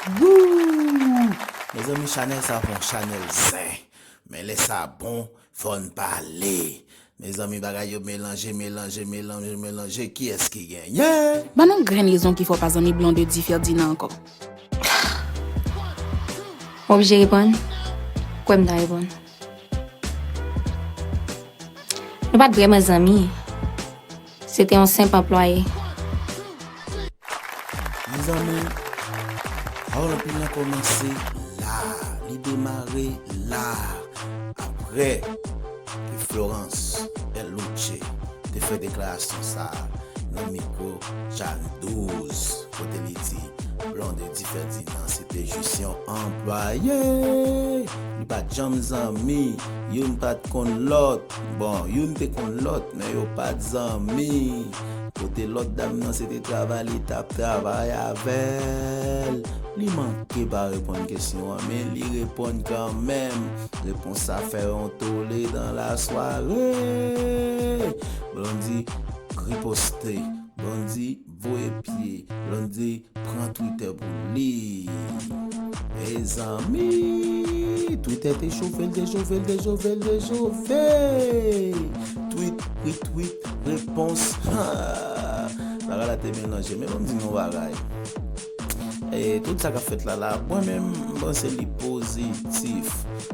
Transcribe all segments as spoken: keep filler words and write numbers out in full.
Wouh! Mezanmi, chanèl sa fè yon chanèl zen. Men lè sa bon, fò n pale. Mezanmi, bagay yo melanje, melanje, melanje, melanje. Kiyès ki genyen? Ban nou grenn rezon ki fè w pa zanmi Blondedy Ferdinand ankò. M oblije reponn? Kwè m ta reponn. Nou pa t vrèman zanmi. Se te yon senp anplwaye. Mezanmi, pawòl anpil lan kòmanse la, li demare la. Apre ke Florence L. Louche te fè deklarasyon sa a nan mikwo Channel douz, kote li di Blondedy Ferdinand se te jis yon anplwaye. Li pa t janm zanmi, youn pa t konn lòt. Bon, youn te konn lòt, men yo pa t zanmi. Kote lòt dam nan se te travay li t ap travay avè l. Li manke pa reponn kesyon an, men li reponn kanmenm. Repons sa fè yon tole dans la soirée. Blondedy riposte. Blondedy voye pye. Blondedy pran Twitter pou li. Mezanmi, Twitter te chofe, l te chofe, l te chofe, l te chofe. Tweet, retweet, repons. Bagay la te melanje. Men ban m di nou yon bagay. E tout sa k ap fèt la la, mwen menm, m panse li pozitif.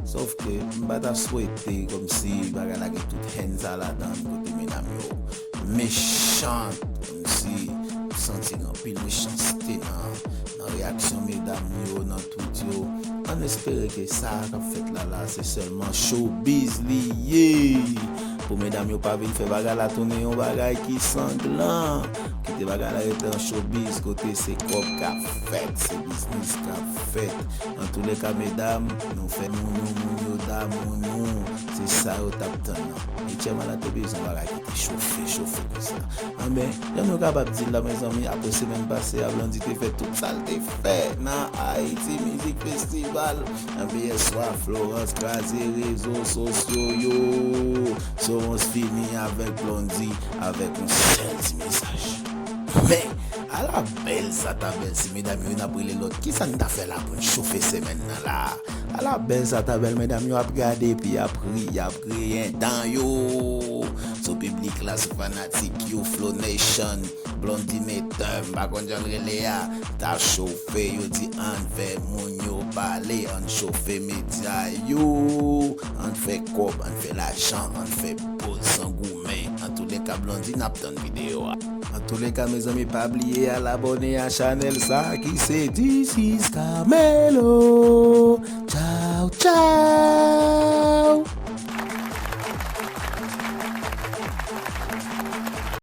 Sòf ke m pa ta swete kòmsi bagay la gen tout hèn sa ladan l, kote medam yo mechan, kòmsi m santi gen anpil mechanste nan, nan reyaksyon medam yo, nan tweet yo. Ann espere ke sa k ap fèt la la, se sèlman showbiz li ye. Pou medam yo pa vin fè bagay la tounen yon bagay ki sanglan. Kite bagay la rete an showbiz, kote se kòb k ap fèt, se biznis k ap fèt. Antouleka, medam, nou fè moun yo, moun yo damou nou. Se sa yo t ap tann nan. Etyèman la te bezwen bagay ki te chofe, chofe konsa. Anben, jan nou kapab di l la, mezanmi, apre semèn pase a, Blondedy te fè tout sa l te fè nan Haiti Music Festival. Anben, yèswa, Florence kraze rezo sosyo yo. Florence fini avèk Blondedy avèk yon sèl ti mesaj. Men, ala bèl sa ta bèl si medam yo youn ap rele lòt. Kisa n ta fè la pou n chofe semèn nan la? Ala bèl sa ta bèl, medam yo ap gade epi y ap ri, y ap griyen dan yo. Sou piblik la, sou fanatik yo, Flow Nation, Blondedy Matter, m pa konn jan l rele a, ta chofe, yo di ann fè moun yo pale, ann chofe medya yo, ann fè kòb, ann fè lajan, ann fè boz san goumen. Antouleka, Blondedy, n ap tann videyo a. Antouleka, mezanmi, pa bliye al abòne a chanèl sa ki se This is Carmelo.